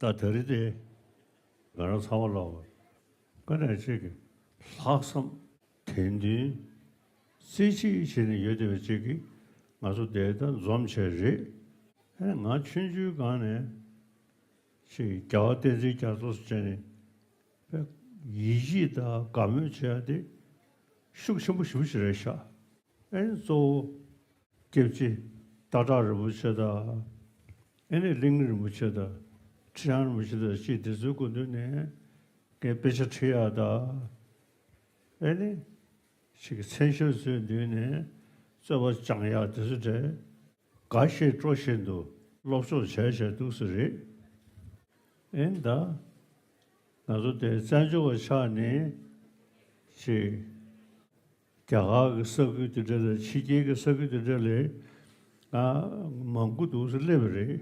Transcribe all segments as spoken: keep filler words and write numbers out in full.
ད་ད་རེས་དེ་ང་རང་ཚང་མ་ལོག་ཀ་ནས་ཅིག་གི་ལྷག་བསམ་དད་འདུན་རྩེ་གཅིག་བྱས་ནས་ཡོད་བསྡད་པ་ཅིག་གིས་ང་ཚོ་དེ་ལྟར་འཛོམས་བྱས་རེད། ཨེ་ང་ཆུང་ཆུང་སྒང་ནས་ཅིག་རྒྱལ་བ་བསྟན་འཛིན་རྒྱ་མཚོ་ཟེར་བྱས་ནས་དཔེ་ཡིད་ཆེས་དང་དགའ་མོས་བྱས་ཏེ་ཤུགས་ཆེན་པོ་ཞེ་པོ་ཅིག་རེད་ཤག་ཨེ་གཙོ་བོ་སྐྱབས་རྗེ་སྟག་བྲག་རིན་པོ་ཆེ་དང་། ཨེ་ནི་གླིང་རིན་པོ་ཆེ་དང་། ཁྲི་བྱང་རིན་པོ་ཆེ་དང་ཅིག་དེ་ཚོའི་སྐུ་མདུན་ནས་ངས་དཔེ་ཆ་ཁྲིད་ཡག་དང་། ཨེ་ནི་ཅིག་མཚན་ཤོར་ཚོའི་མདུན་ནས་རྩོད་པ་སྦྱང་ཡག་དེ་ཚོ་འདྲ་དགའ་བཞིན་སྤྲོ་བཞིན་དུ་སློབ་སྦྱོང་བྱས་བྱས་འདུག་སེ་རེད། ཨེ་ནི་ད་ང་ཚོ་དེ་བཙན་བྱོལ་བ་ཆགས་ནས་ཅིག་རྒྱ་གར་གྱི་ས་ཁུལ་དེ་འདྲ་དང་ཕྱི་རྒྱལ་གྱི་ས་ཁུལ་དེ་འདྲ་ལ་ང་མང་པོ་འདུག་སེ་སླེབས་པ་རེད།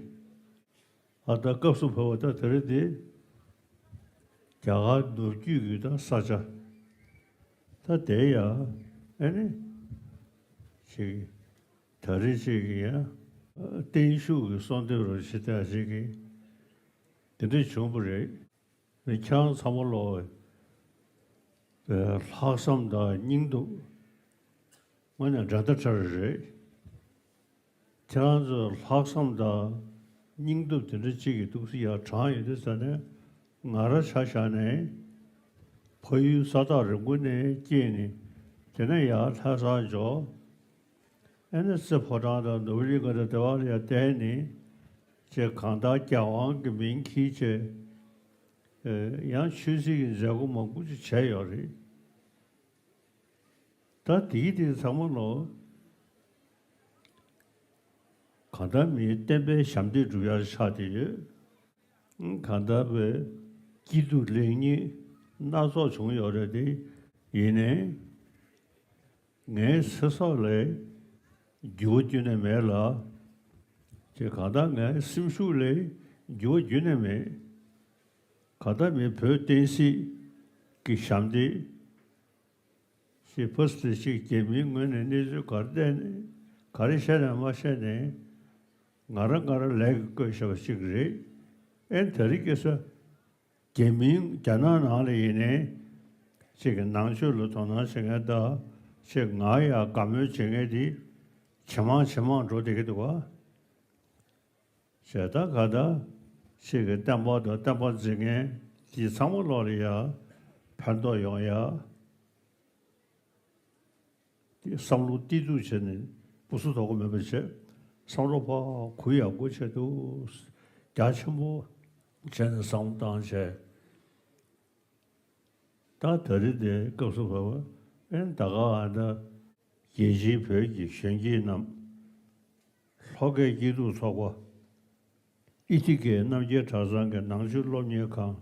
ཨ་ད་སྐབས་སུ་བབ་པ་ད་དེ་རེད་དེ། རྒྱ་གར་ནུབ་རྒྱུད་ཀྱི་ད་ས་ཆ་ད་དེ་ཡ་ཨེ་ནི་ཅིག་ད་རེས་ཅིག་གི་ཡ་བརྟན་བཞུགས་ཀྱི་གསོལ་འདེབས་རོགས་བྱེད་ད་ཅིག་གི་དེ་འདྲ་བྱུང་བ་རེད། ནི་ཁྱེད་རང་ཚང་མ་ལོག་པའི་ལྷག་བསམ་དང་སྙིང་སྟོབས་དངོས་གནས་འགྲན་ཟླ་བྲལ་རེད། ཁྱེད་རང་ཚོའི་ལྷག་བསམ་དང་སྙིང་སྟོབས་དེ་འདྲ་གཅིག་གིས་འདུག་སེ་ཡར་དྲངས་ཡོད་དུས་ཙ་ནས་ང་རང་ཆ་བཞག་ནས་ཕ་ཡུལ་ས་ཐག་རིང་པོ་ནས་སྐྱེས་ནས་དེ་ནས་ཡར་ལྷ་སར་འབྱོར། ཨེ་ནི་རྩེ་ཕོ་བྲང་དང་ནོར་བུ་གླིང་ག་དང་དེ་བ་ལ་ཡར་བསྡད་ནས་ཅེས་གང་ལྟར་རྒྱལ་དབང་གི་མིང་འཁྱེར་བྱས། ཨེ་ཡང་ཆོས་སྲིད་ཀྱི་མཛད་སྒོ་མང་པོ་ཅིག་བྱས་ཡོད་རེད། ད་དེའི་དེ་ཚང་མ་ལོ་གང་ལྟར་མིའི་བསྟན་པའི་ཞབས་འདེགས་སྒྲུབ་ཡག་ཆགས་བསྡད་ཡོད། གང་ལྟར་བའི་སྐྱིད་སྡུག་ལེགས་ཉེས་སྣ་ཚོགས་བྱུང་ཡོད་རེད་དེ། ཡིན་ནའི་ངའི་ཚེ་སྲོག་ལ་འགྱུར་བ་ཁྱོན་ནས་མེད་ལ། ཅེས་གང་ལྟར་ངའི་སེམས་ཤུགས་ལ་འགྱུར་བ་ཁྱོན་ནས་མེད། གང་ལྟར་མིན་བོད་བསྟན་སྲིད་ཀྱི་ཞབས་འདེགས་ཞེས་ཕ་སི་ཏི་ཞིག་རྒྱ་མིའི་ངོས་ནས་གནས་ཚུལ་ག་རེ་བལྟས་ནས་ག་རེ་བཤད་ནས་མ་བཤད་ནས་ང་རང་ང་རང་ལས་ཀྱི་བཀོད་བཞག་པ་ཞིག་རེད། ཨེ་ད་རེས་ཁ་སང་རྒྱ་མིའི་རྒྱ་ནག་ནང་ལ་ཡིན་ནའི་ཅིག་གི་ནང་ཆོས་ལ་དོ་སྣང་བྱེད་མཁན་དང་ཅིག་ང་ཡ་དགའ་མོས་བྱེད་མཁན་དེ་ཇེ་མང་ཇེ་མང་འགྲོ་བསྡད་ཀྱི་འདུག་ག་བྱས་ད་ག་ད་ཅིག་གི་བསྟན་པ་དང་བསྟན་པ་འཛིན་མཁན་དེ་ཚང་མ་ལོག་ལ་ཡ་ཕན་ཐོགས་ཡོང་ཡ། དེ་བསམ་བློ་གཏིང་ཟབ་བྱས་ནས་སྤུ་སུ་དོག་གོ་མེད་པ་བྱས། བསམ་བློ་ཕར་གུ་ཡག་པོ་བྱས་འདུག་རྒྱ་ཆེན་པོ་བྱས་ནས་བསམ་བློ་བཏང་བྱས། ད་ད་རེས་དེ་སྐབས་སུ་བབ་པ་ཨེ་ད་ག་ཨ་ད་རྒྱལ་ཆེན་བོད་ཀྱི་གཞོན་སྐྱེས་རྣམས། ལྷོ་ཁའི་སྐྱིད་སྡུག་ཚོགས་པ། ཨི་ཐི་ཀའི་རྣམ་རྒྱལ་གྲྭ་ཚང་གི་ནང་ཆོས་སློབ་གཉེར་ཁང་།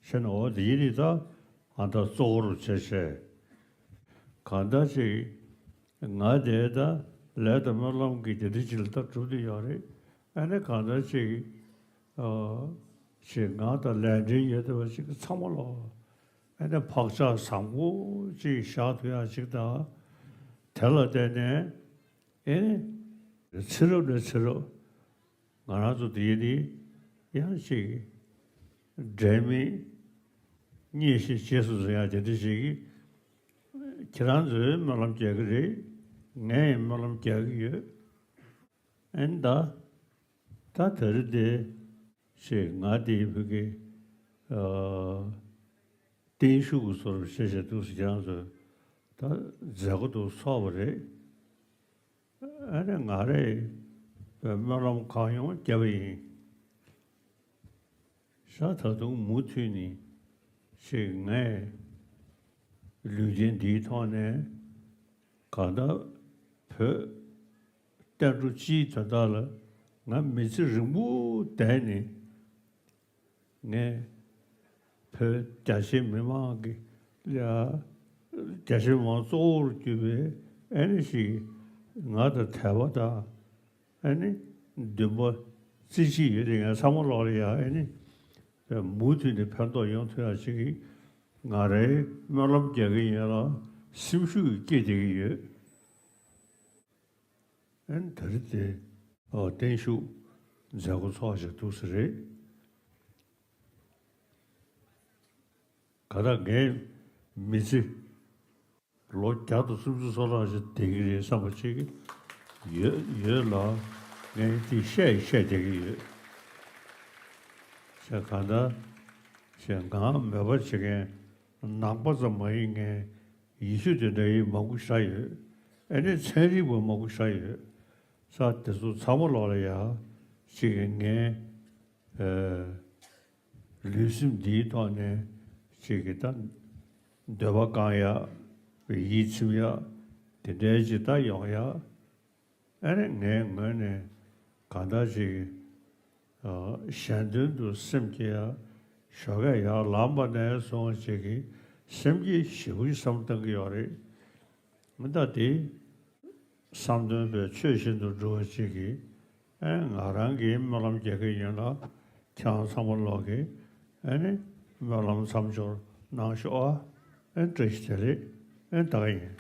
ཤེས་ན་འོ་དེ་ཡི་རིགས་ད་ཨ་ད་གཙོ་བོར་བྱས་བྱས། གང་ལྟར་ཅིག་ང་དེ་ད་ལས་དང་སྨོན་ལམ་གྱི་དེ་འདྲ་ཅིག་ལ་ད་གྲུབ་བསྡད་ཡོད་རེད། ཨ་ནི་གང་ལྟར་ཅིག་ཨ་ཅིག་ང་དང་ལས་འབྲེལ་ཡོད་བསྡད་པ་ཅིག་ཚང་མ་ལོག་ཨ་ནི་བག་ཆགས་བཟང་པོ་ཅིག་བཞག་ཐུབ་ཡག་ཅིག་དང་། དེ་ལ་བརྟེན་ནས་ཨེ་ནི་ཚེ་རབས་ནས་ཚེ་རབས་ང་རང་ཚོ་འདི་ནི་ཡང་ཅིག་འབྲལ་མེད་མཉེས་ཤིང་རྗེས་སུ་འཛིན་ཡག་དེ་འདྲ་ཞིག་གིས་ཁྱེད་རང་ཚོས་སྨོན་ལམ་རྒྱག་གི་རེད། ངས་ཡང་སྨོན་ལམ་རྒྱག་གི་ཡོད། ཨེ་ནི་ད་ད་དེ་རིང་དེ་ཞེས་ང་དེའི་བུ་གི་ཨ་བརྟན་བཞུགས་ཀྱི་ཚོར་བ་ཤེས་བྱས་འདུག་སེ་ཁྱེད་རང་ཚོས་ད་མཛད་སྒོ་འདུག་ཚོགས་པ་རེད། ཨ་ནི་ང་རས་སྨོན་ལམ་གང་ཡོང་བརྒྱབ་པ་ཡིན། ཤག་ད་དུང་མུ་མཐུད་ནས་ཞིག་ངས་ལུས་རྟེན་འདིའི་ཐོག་ནས་གང་ལྟར་བོད་བསྟན་འགྲོ་སྤྱིའི་དོན་དག་ལ་ང་མི་ཚེ་རིང་པོ་བསྡད་ནས། ངས་བོད་རྒྱ་ཆེ་མི་མང་གི་ཡ་རྒྱ་ཆེ་མི་མང་གཙོ་བོར་གྱུར་པའི་ཨ་ནི་ཞིག་ང་དང་དད་པ་དང་ཨ་ནི་འདུན་པ་རྩེ་གཅིག་ཡོད་དེ་ངས་ཚང་མ་ལོག་ལ་ཡ་ཨ་ནི་མུ་མཐུད་ནས་ཕན་ཐོགས་ཡོང་ཐུབ་ཡ་ཞིག་གི་ང་རའི་སྨོན་ལམ་རྒྱག་གི་ཡོད་ལ་སེམས་ཤུགས་སྐྱེད་བསྡད་ཀྱི་ཡོད། ཨན་ད་རེས་དེ་ཨ་བརྟན་བཞུགས་མཛད་སྒོ་ཚོགས་བཞིན་འདུག་ས་རེད། ད་ལྟ་ངའི་མི་ཚེ་ལོ་བརྒྱ་དང་སུམ་ཅུ་སོ་ལྔ་ཞིག་བསྡད་ཀྱི་རེད་བསམ་པ་ཅིག་ཡོད་ཡོད་ལ། ངས་དེ་བཤད་བཤད་བསྡད་ཀྱི་ཡོད། བྱས་གང་ལྟར་བྱས་ང་མོས་པ་བྱེད་མཁན་ནང་པ་ཙམ་མ་ཡིན་མཁན་ཡེ་ཤུ་དེ་འདྲ་ཡི་མང་པོ་ཞིག་ཡོད། ཨ་ནི་ཚན་རིག་པ་མང་པོ་ཞིག་ཡོད། ས་དེ་ཚོ་ཚང་མ་ལོག་ལ་ཡ་ཅིག་ངའི་ཨ་ལུས་སེམས་འདིའི་ཐོག་ནས་ཅིག་གི་ད་འདོད་པ་བསྐང་ཡག་ཡིད་ཚིམ་ཡག་དེ་འདྲའི་ཅིག་ད་ཡོང་ཡག་ཨ་ནི་ངའི་ངོས་ནས་གང་ལྟར་ཅིག་ཨ་གཞན་དོན་དུ་སེམས་བསྐྱེད་ཡག་ཞོགས་ཀས་ཡར་ལངས་པ་ནས་བཟུང་ཅིག་གི་སེམས་བསྐྱེད་ཞེ་པོ་ཞིག་བསམ་བཏང་གི་ཡོད་རེད། ད་དེ་བསམ་དོན་པའི་ཆོས་བཞིན་དུ་འགྲུབ་པ་ཅིག་གིས་ཨེ་ང་རང་གིས་སྨོན་ལམ་རྒྱག་གི་ཡིན་ལ། ཁྱེད་རང་ཚང་མ་ལོག་གིས་ཨེ་ནི་སྨོན་ལམ་མཚམས་སྦྱོར་གནང་ཤོག་ཨ། ཨེ་བཀྲ་ཤིས་བདེ་ལེགས། ཨེ་ད་ག་ཡིན།